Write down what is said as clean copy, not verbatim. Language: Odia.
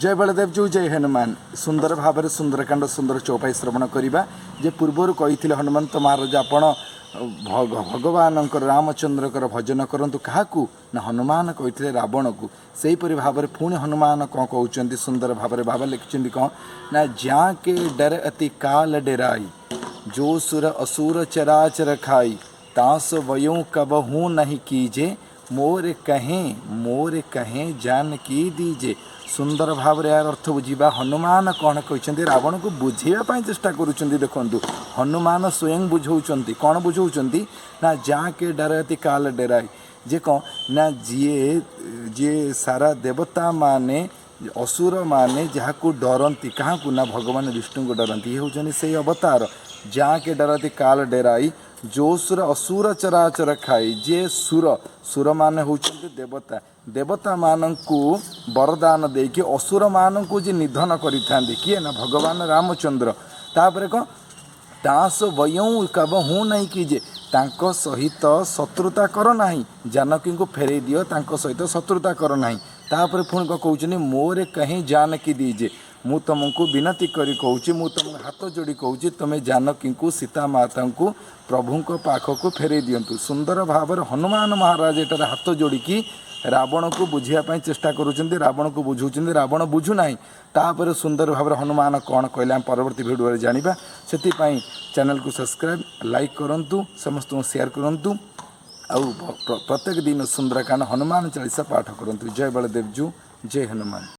ଜୟ ବଳଦେବ ଜୀଉ, ଜୟ ହନୁମାନ। ସୁନ୍ଦର ଭାବରେ ସୁନ୍ଦରକାଣ୍ଡ ସୁନ୍ଦର ଚୌପାଇ ଶ୍ରବଣ କରିବା। ଯେ ପୂର୍ବରୁ କହିଥିଲେ ହନୁମନ୍ତ ମହାରାଜ, ଆପଣ ଭଗବାନଙ୍କର ରାମଚନ୍ଦ୍ରଙ୍କର ଭଜନ କରନ୍ତୁ। କାହାକୁ ନା ହନୁମାନ କହିଥିଲେ ରାବଣକୁ। ସେହିପରି ଭାବରେ ପୁଣି ହନୁମାନ କ'ଣ କହୁଛନ୍ତି? ସୁନ୍ଦର ଭାବରେ ବାବା ଲେଖିଛନ୍ତି କ'ଣ ନା, "ଯାକେ ଡର ଅତି କାଲ ଡେରାଇ, जो सुर असुर चराचर खाई, तास वयों कबहू नहीं कीजे, मोर कहें मोर कहें जानकी दीजे।" ସୁନ୍ଦର ଭାବରେ ଏହାର ଅର୍ଥ ବୁଝିବା। ହନୁମାନ କ'ଣ କହିଛନ୍ତି? ରାବଣକୁ ବୁଝେଇବା ପାଇଁ ଚେଷ୍ଟା କରୁଛନ୍ତି। ଦେଖନ୍ତୁ, ହନୁମାନ ସ୍ୱୟଂ ବୁଝାଉଛନ୍ତି। କ'ଣ ବୁଝାଉଛନ୍ତି ନା, "ଯାକେ ଡର ଅତି କାଲ ଡେରାଇ", ଯେ କ'ଣ ନା ଯିଏ ସାରା ଦେବତାମାନେ, ଅସୁରମାନେ ଯାହାକୁ ଡରନ୍ତି, କାହାକୁ ନା ଭଗବାନ ବିଷ୍ଣୁଙ୍କୁ ଡରନ୍ତି, ଇଏ ହେଉଛନ୍ତି ସେଇ ଅବତାର। "ଯାକେ ଡର ଅତି କାଲ ଡେରାଇ, जो सुर असुर चराचर ଖାଇ", ଯିଏ ସୁର, ସୁରମାନେ ହେଉଛନ୍ତି ଦେବତା, ଦେବତାମାନଙ୍କୁ ବରଦାନ ଦେଇକି ଅସୁରମାନଙ୍କୁ ଯିଏ ନିଧନ କରିଥାନ୍ତି, କିଏ ନା ଭଗବାନ ରାମଚନ୍ଦ୍ର। ତାପରେ କ'ଣ? "ତାସ ବୟଉଁ କବହୁଁ ନାହିଁ କି ଯେ", ତାଙ୍କ ସହିତ ଶତ୍ରୁତା କର ନାହିଁ। ଜାନକୀଙ୍କୁ ଫେରେଇ ଦିଅ, ତାଙ୍କ ସହିତ ଶତ୍ରୁତା କର ନାହିଁ। ତାପରେ ପୁଣି କ'ଣ କହୁଛନ୍ତି? "ମୋରେ କହିଁ ଜାନକୀ ଦିଜେ", ମୁଁ ତୁମକୁ ବିନତି କରି କହୁଛି, ମୁଁ ତୁମକୁ ହାତ ଯୋଡ଼ି କହୁଛି, ତୁମେ ଜାନକୀଙ୍କୁ, ସୀତା ମାତାଙ୍କୁ ପ୍ରଭୁଙ୍କ ପାଖକୁ ଫେରେଇ ଦିଅନ୍ତୁ। ସୁନ୍ଦର ଭାବରେ ହନୁମାନ ମହାରାଜ ଏଠାରେ ହାତ ଯୋଡ଼ିକି ରାବଣକୁ ବୁଝିବା ପାଇଁ ଚେଷ୍ଟା କରୁଛନ୍ତି, ରାବଣକୁ ବୁଝାଉଛନ୍ତି। ରାବଣ ବୁଝୁନାହିଁ। ତାପରେ ସୁନ୍ଦର ଭାବରେ ହନୁମାନ କ'ଣ କହିଲେ, ଆମେ ପରବର୍ତ୍ତୀ ଭିଡ଼ିଓରେ ଜାଣିବା। ସେଥିପାଇଁ ଚ୍ୟାନେଲକୁ ସବସ୍କ୍ରାଇବ୍, ଲାଇକ୍ କରନ୍ତୁ, ସମସ୍ତଙ୍କୁ ସେୟାର କରନ୍ତୁ ଆଉ ପ୍ରତ୍ୟେକ ଦିନ ସୁନ୍ଦରକାଣ୍ଡ, ହନୁମାନ ଚାଳିଶା ପାଠ କରନ୍ତୁ। ଜୟ ବଳଦେବ ଜୀଉ, ଜୟ ହନୁମାନ।